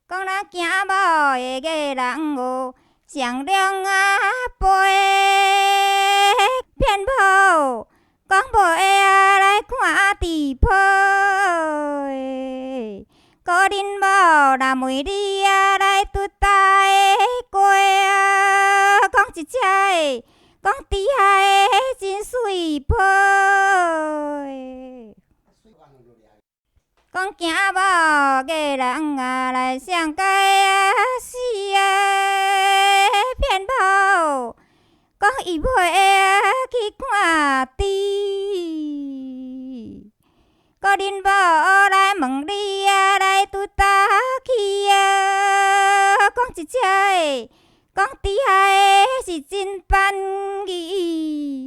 講咱驚某的藝人哦，雙兩啊背騙婆，講無會啊來看豬婆的。閣恁某若問你啊來拄搭的過啊，講一車的，講豬仔的真媠婆的。講驚某藝人啊來上街啊死啊騙婆，講伊陪啊去看豬。閣恁某來問你啊來拄搭去啊，講一車的，講豬仔的是真便宜。